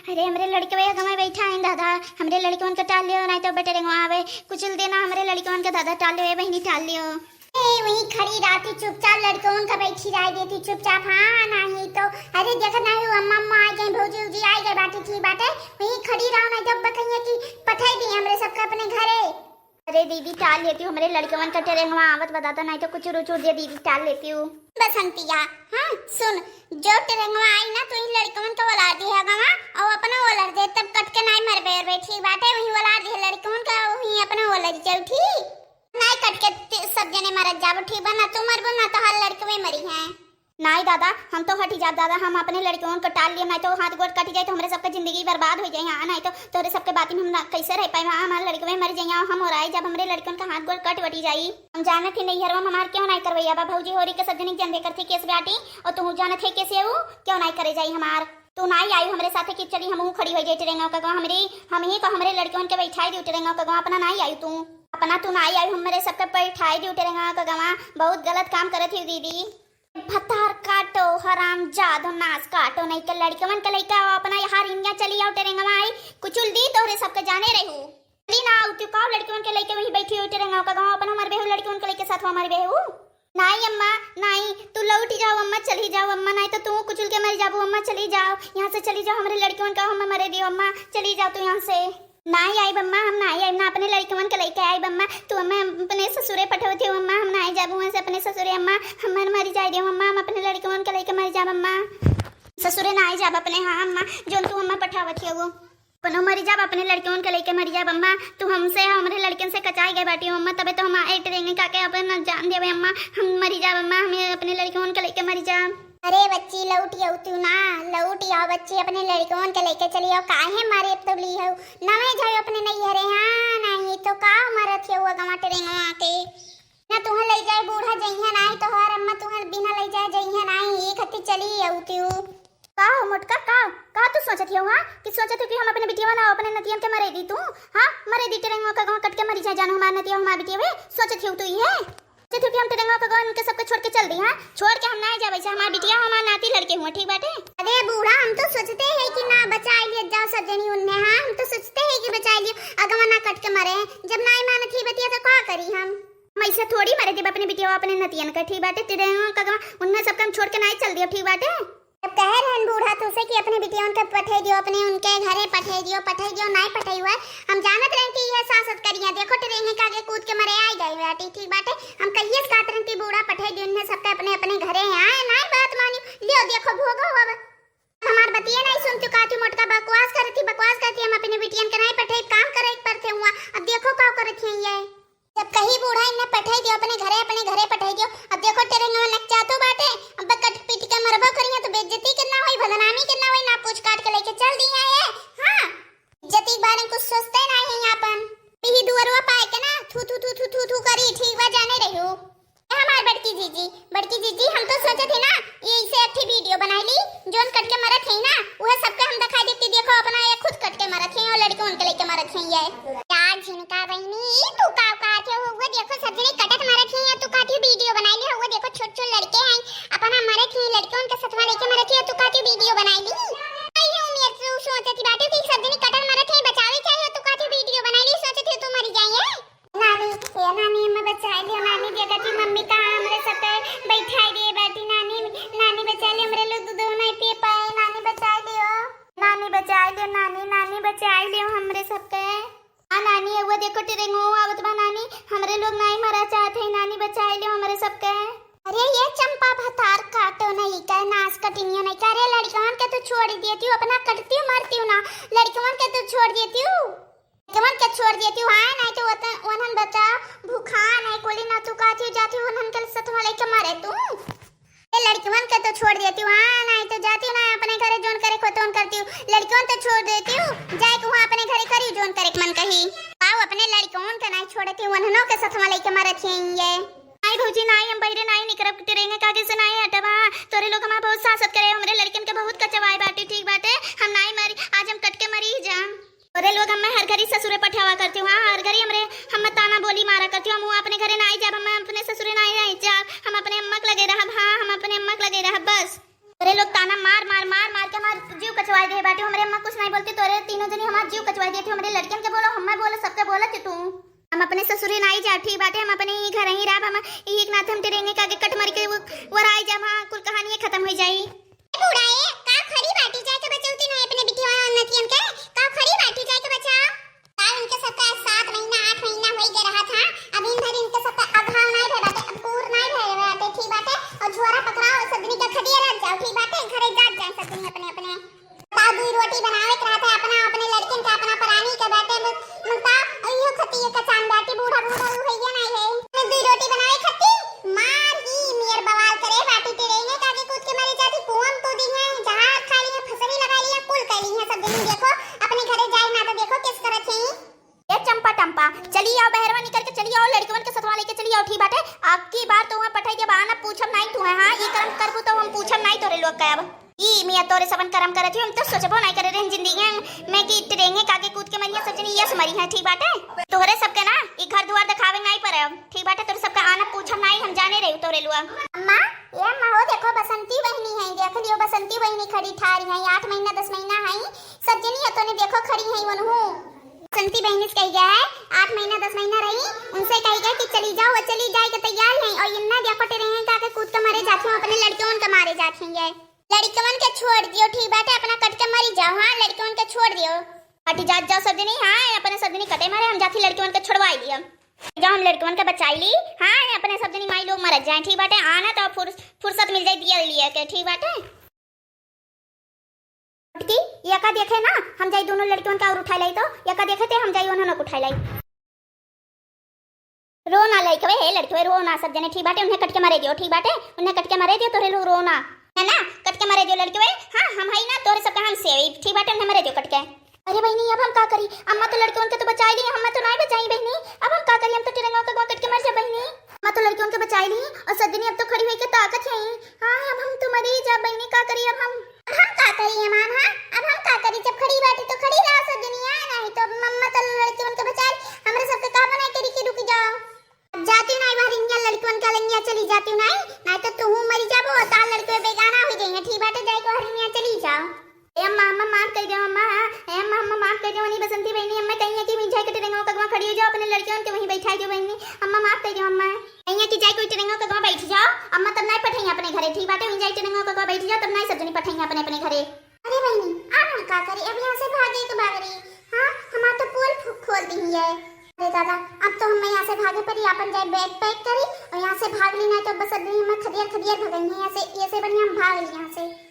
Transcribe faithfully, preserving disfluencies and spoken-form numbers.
अरे, हमरे लड़कवे अगवा बैठा है दादा, हमरे लड़कवन के टाल लियो, नाहीं तो बटेरेंगवा आवे। कुचुल देना हमरे लड़कवन के दादा, टाल लियो, ए बहिनी, टाल लियो। ए, वहीं खड़ी रहती चुपचाप, लड़कवन का बैठी रह देती चुपचाप। हाँ, नाहीं तो, अरे, देखत नाहीं हो, अम्मा, अम्मा आ गई, भौजी, उजी आ गई बाटी, ठीक बाटे, वहीं खड़ी रहो, नाहीं तो बकैया की पठाई दी हमरे सबके अपने घरे। अरे दीदी, टाल लेती हूँ, हमरे लड़कवन का टेरेंगवा आवत बताता, नाहीं तो कुछ रुचुर दिया दीदी, टाल लेती हूँ। बसंतिया, हाँ सुन, जो टेरेंगवा आई ना, तो इन लड़कवन का वलार दिहे गवा, और अपना वलार दे, तब कट के नाहीं मरबे और बे, ठीक बाटे, वहीं वलार दिहे लड़कवन का, वहीं अपना वलार जाओ, ठीक? नाहीं कट के ते-, सब जने मरत जाबो, ठीक बा? ना तू मरबो, ना तोहार लड़कवे मरी हैं। नाहीं दादा, हम तो हटी जाब दादा, हम अपने लड़कवन को टाल लिए, नाहीं तो हाथ गोड़ कट जाए तो हमरे सबके जिंदगी बर्बाद हो जाए। हाँ, नाहीं तो तोरे सबके बाती में हम ना, कैसे रह पाए? हाँ, हमारे लड़कवे मर जाए, हम और आई जब हमरे लड़कन का हाथ गोड़ कट वटी जाई। हम जानत ही नैहरवा में हमार क्यों नाहीं करवैया बा, भौजी होरी के सब जने जानबे करती केस बाटी, और तू जानत है कैसे ऊ क्यों नाहीं करे जाई हमार। तू नाहीं आई हमरे साथे कि चली हमहू खड़ी हो जाए टेरेंगवा का गवा, हमरे, हम ही को हमरे लड़कवन के बैठाई दी टेरेंगवा का गवा, अपना नाहीं आई तू, अपना तू नाहीं आई हमरे सबके बैठाई दी टेरेंगवा का गवा, बहुत गलत काम करत ही दीदी। भतार काटो, हराम जादो, नास काटो, नहीं के लड़कवन के लइका अपना यहाँ रिंगिया चली आओ, टेरेंगवा आई, कुचुल दी तोहरे सबके जाने रहू। चली ना आऊ, तू काव लड़कवन के लइके वहीं बैठी हो, टेरेंगवा का गवा, अपन हमार बेहू लड़कवन के लइके साथ हमार बेहू। नाहीं अम्मा, नाहीं, तू लौट जाओ अम्मा, चली जाओ अम्मा, नाहीं तो तू कुचुल के मर जाबू अम्मा, चली जाओ, यहाँ से चली जाओ, हमरे लड़कवन का हम मरे दियो अम्मा, चली जाओ तू यहाँ से। नाहीं आइब अम्मा, हम नाहीं आइब ना, अपने लड़कवन के लइके आइब अम्मा। तू अम्मा अपने ससुरे पठवती हो अम्मा, हम नाहीं जाबू वहाँ से अपने ससुरे अम्मा, हमर मरी जाए दियो अम्मा, हम अपने लड़कवन के लइके मरी जाब अम्मा। ससुरे नाहीं जाब अपने, हाँ अम्मा, जोन तू अम्मा पठावत हो वो। अपनो मरी जाब, अपने लड़कवन के लइके मरी जाब अम्मा। तू हमसे, हमरे लड़कन से कचाई गए बाटी हो अम्मा, तबे तो हम आए टेरेंगवा का के अपन जान देवे अम्मा, हम मरी जाब अम्मा, हम अपने लड़कवन के लइके मरी जाब। अरे बच्ची, लौट आओ तू ना, लौट आओ बच्ची, अपने लड़कवन के लइके चली आओ, काहे मारे अब तो ली हो, नवे जाओ अपने नैहरे, हाँ, नाहीं तो का मरत हो अगवा टेरेंगवा के, ना तुहें लइ जाए बूढ़ा जइहें, नाहीं तोहार अम्मा तुहें बिना लइ जाए जइहें, नाहीं, ई खत्ती चली आओ तू। का हो मोटका, का, का तू सोचत हो, हाँ, कि सोचत हो कि हम अपने बिटिया ना अपने नतियन के मरे दी तू, हाँ, मरे दी टेरेंगवा का गवा कट के मरी जाए, जानो हमार नतिया हमार बिटिया, सोचत हो तू ये? सोचत हो कि हम टेरेंगवा का गवा इनके सबके छोड़ के चल दी, हाँ? छोड़ के हम नाहीं जाबे, से हमार बिटिया, हमार नाती लड़के हुआ, ठीक बाटे? अरे बूढ़ा, हम तो सोचते हैं कि ना बचाए लिए जाओ सब जनी उन्हें, हाँ? हम तो सोचते हैं कि बचाए लिए, अगवा ना कट के मरे, जब नाहीं मानत ही बतिया तो का करी हम? हम ऐसे थोड़ी मरे देब अपने बिटिया, अपने नतियन का, ठीक बाटे? टेरेंगवा का गवा उन्हें सबके हम छोड़ के नाहीं चल दिया, ठीक बाटे? जब कहे रहन बूढ़ा तुसे कि अपने बिटिया उनके पठे दियो, अपने उनके घरे पठे दियो, पठे दियो, नाहीं पठे हुआ। हम जानत रहन कि यह सासत करिया, देखो टेरेंगवा का आगे कूद के मरे आई गई बाटी, ठीक बाटे? हम कहिए से कहत रहन कि बूढ़ा पठे दियो, इन्हें सबके अपने अपने घरे हैं, आए नाहीं बात मानी, लियो देखो भोगो अब। हमार बतिये नाहीं सुनती, कहती मोटका बकवास करती, बकवास करती, हम अपने बिटियन के नाहीं पठे, काम करे के पड़ते हुआ। अब देखो का करत हैं ये। जब कही बूढ़ा इन्हें पठे दियो अपने घरे, अपने घरे पठे दियो। अब देखो टेरेंगवा नकचातो बाटे, अब कट पीट के मरबो करिया तो बेइज्जती कितना होई, बदनामी कितना होई, ना पूछ काट के लेके चल दी है ये। हाँ, इज्जती के बारे में कुछ सोचते नाहीं हैं अपन। यही दुअरवा पाए के ना थू थू थू थू थू थू करी, ठीक बा, जाने रहो। ए हमार बड़की जीजी, बड़की जीजी, हम तो सोचत ही ना, ये इसे एक ठे वीडियो बनाई ली, जोन कट के मरत है ना, वह सबके हम दिखाई देती, देखो अपना ये खुद कट के मरत है और लड़के उनके लेके मरत है ये। यार झिनका बहनी, तू का कहत हो, वो देखो सब जने कटत मरत है, तू कहती हो वीडियो बनाई ली, वो देखो छोट छोट लड़के हैं, अपना मरत है, लड़के उनके सथवा लेके मरत है, तू कहती हो वीडियो बनाई ली। आई है उम्मीद, तू सोचती बाटे कि सब जने कटत मरत है, बचावे चाहिए, तू कहती हो वीडियो बनाई ली, सोचती हो तू मरी जाइए। नानी, ए नानी, हमें बचाए लियो, नानी, देखती मम्मी कहाँ हमरे सबके बैठाई दे बाटी, नानी, नानी बचाए लियो, हमरे लोग दूध नाहीं पिए पाए, नानी बचाए लियो, नानी बचाए लियो, नानी, नानी बचाए लियो हमरे सबके। हाँ नानी, वो देखो टेरेंगो आवत बा नानी, हमरे लोग नाहीं मरा चाहत है, नानी बचाए लियो हमरे सबके। अरे ये चंपा भतार काटो नहीं का, नास कटिनियो नहीं का, अरे लड़कवन के तो छोड़ देती हूँ, अपना कटती हूँ, मरती हूँ ना, लड़कवन के तो छोड़ देती हूँ। लड़कवन के छोड़ देती हूँ, हाँ, नाहीं तो वतन, उन्हन बचा भूखा, नाहीं कोली ना तू कहती हूँ, जाती हूँ, उन्हन के सथवा लेके मरे तू। ए, लड़कवन के तो छोड़ देती हूँ, हाँ, नाहीं तो जाती हूँ ना अपने घरे, जोन करे को तोन करती हूँ, लड़कवन तो छोड़ देती हूँ, जाए के वहाँ अपने घरे करी जोन करे के मन कही। आओ, अपने लड़कवन के नाहीं छोड़ती हूँ, उन्हनों के सथवा लेके मरत ही ये। नाहीं भौजी, नाहीं, हम बहिरे नाहीं निकरब, टेरेंगे कागे से नाहीं हटब, हाँ, तोरे लोग हमार बहुत सासत करे, हमरे लड़कन के बहुत कचवाए बाटे, ठीक बाटे, हम नाहीं मरी, आज हम कट के मरी ही जाम। अरे लोग, हमें हर घड़ी ससुरे पठावा करती हूँ, हाँ, हर घड़ी हमरे, हमें ताना बोली मारा करती हूँ, हम अपने घरे नाहीं जाब, हम अपने ससुरे नाहीं, नाहीं जाब, हम अपने अम्मा के लगे रहब, हाँ, हम अपने अम्मा के लगे रहब, बस। अरे लोग, ताना मार, मार, मार, मार के हमार जीव कचवाए दे बाटे, हमरे अम्मा कुछ नाहीं बोलते तोरे तीनों जनी हमार जीव कचवाई देते हो, हमरे लड़कियन के बोलो, हम्मा बोलो, सबके बोलो कि तू। हम अपने ससुरे नाई जा, ठीक बाटे, हम अपने ही घर ही रहब, हम यही के नाते हम टेरेंगे काके कट मरी के वो, वो राई जाब, हाँ, कुल कहानी खत्म हो जाई। ए बूढ़ा, ए, का खड़ी बाटी, जाए के बचाऊ तीनों अपने बिटिया नतियन के, का खड़ी बाटी, जाए के बचाओ। का इनके सबका सात महीना, आठ महीना होई गए रहा था, अब इन भर इनके सबका अभाव नाई भय बाटे, अब पूर नाई भय बाटे, ठीक बाटे, और झोरा पकड़ाओ, सब जनी के खटिया लग जाओ, ठीक बाटे, घरे जात जाए सब जनी अपने अपने। बताओ, दुई रोटी बनावे के रहत है अपना, अपने लड़किन का, अपना परानी के बाटे, मु-, मुता, अइयो खती ये कचान बाटी, बूढ़ा, बूढ़ा उ हइये नाई है। दुई रोटी बनावे खती, मार ही मेर बवाल करे, बाटी टेरेंगे काके कूद के मरे जाती, कुआं कूदी है, जहार खा ली है, फसरी लगा ली है, कुल कर ली है, सब दिन देखो, अपने घरे जाए ना तो देखो किस करत है। ए चंपा टंपा, चली आओ बहरवा निकल के, चली आओ लड़कवन के सथवा लेके चली आओ, ठीक बाटे। अब की बार तो वहाँ पठाई देब, आना पूछब नाई तू है, हाँ, ये करम करबू तो हम पूछब नाई तोरे लोग का अब। ई मियाँ तोरे सबन करम करत ही, हम तो सोचबो नाई करे रहे जिंदगी में कि टेरेंगे काके कूद के मरिया, सब जनी यस मरी है, ठीक बाटे। तोहरे सबके ना ई घर दुआर देखावे नाई पड़े अब, ठीक बाटे, तोरे सबका आना पूछब नाई, हम जाने रही तोरे लोग। अम्मा, ए अम्मा हो, देखो बसंती बहनी है, देख लियो बसंती बहनी खड़ी ठारी है, आठ महीना दस महीना है, सब जनी है तोने देखो खड़ी है वनहू। बसंती बहनी से कही गया है, आठ महीना दस महीना रही, उनसे कही गया कि चली जाओ, वो चली जाए के तैयार है, और इन्ना देखो टेरेंगे काके कूद के मरे जाती हूँ, अपने लड़कियों के मारे जाती हैं। लड़कियों के छोड़ दियो, ठीक बाटे, अपना कट के मरी जाओ, हाँ, लड़कियों के छोड़ दियो। हटी जात जाओ सब जनी, हाँ, अपने सब जनी कटे मरे, हम जाती लड़कियों के छोड़वाई लिया। जाओ हम लड़कियों के बचाई ली, हाँ, अपने सब जनी माई लोग मरत जाए, ठीक बाटे, आना तो फुर-, फुर्सत मिल जाए दिया लिए के, ठीक बाटे। छोटकी, ये का देखे ना, हम जाई दोनों लड़कियों का और उठाई लाई तो, ये का देखे ते हम जाई उन्होंने को उठाई लाई। रो ना लड़कवे, हे लड़कवे, रो ना, सब जने ठीक बाटे, उन्हें कट के मारे दियो, ठीक बाटे, उन्हें कट के मारे दियो, तोरे लोग रो ना, है ना, कट के मारे दियो लड़कवे, हाँ, हम हई ना, तोरे सबका हम सेवी, ठीक बाटे, उन्हें मारे दियो कट के। अरे बहिनी, अब हम का करी? अम्मा तो लड़कियों के तो बचाई ली, हम तो नाई बचाई बहिनी। अब हम का करी? हम तो टेरेंगवा के गवा कट के मर जाब बहिनी। अम्मा तो लड़कियों के बचाई ली और सजनी अब तो खड़ी होई के ताकत है। हाँ, अब हम तो मरी जाब बहिनी, का करी अब हम? अब हम का करी अम्मा, हाँ? अब हम का करी? जब खड़ी बाटी तो खड़ी रहा सजनी, हाँ, नाहीं तो अम्मा तो लड़कियों के बचाई, हमरे सबके का बनाई करी कि रुक जाओ। अब जाती हूँ नाई, बाहर इन्हें लड़कियों का लंगिया चली जाती हूँ नाई, नाई तो तू मरी जाबो और तार लड़के बेगाना हो जाएंगे। ठीक बाटे, जाए को हरिनिया चली जाओ। ए अम्मा, अम्मा माफ कर दो अम्मा, ए अम्मा, अम्मा माफ कर दो, नहीं बसंती बहनी, अम्मा कहीं है कि वहीं जाए के टेरेंगवा कगवा खड़ी हो जाओ, अपने लड़कियों के वहीं बैठा दो बहनी, अम्मा माफ कर दो अम्मा। कहीं है कि जाए कोई टेरेंगवा कगवा बैठ जाओ, अम्मा तब नहीं पठाई अपने घरे, ठीक बाटे, वहीं जाए टेरेंगवा कगवा बैठ जाओ, तब नहीं सब जनी पठाई अपने अपने घरे। अरे बहनी, अब हम का करी, अब यहाँ से भागे के बागरी, हाँ, हमार तो पोल फू-, खोल दी है। अरे दादा, अब तो हमें यहाँ से भागे पड़ी, अपन जाए बैग पैक करी और यहाँ से भाग ली, ना तो बस अभी हमें खदियर खदियर भगई है यहाँ से, ये से बढ़िया हम भाग ली यहाँ से।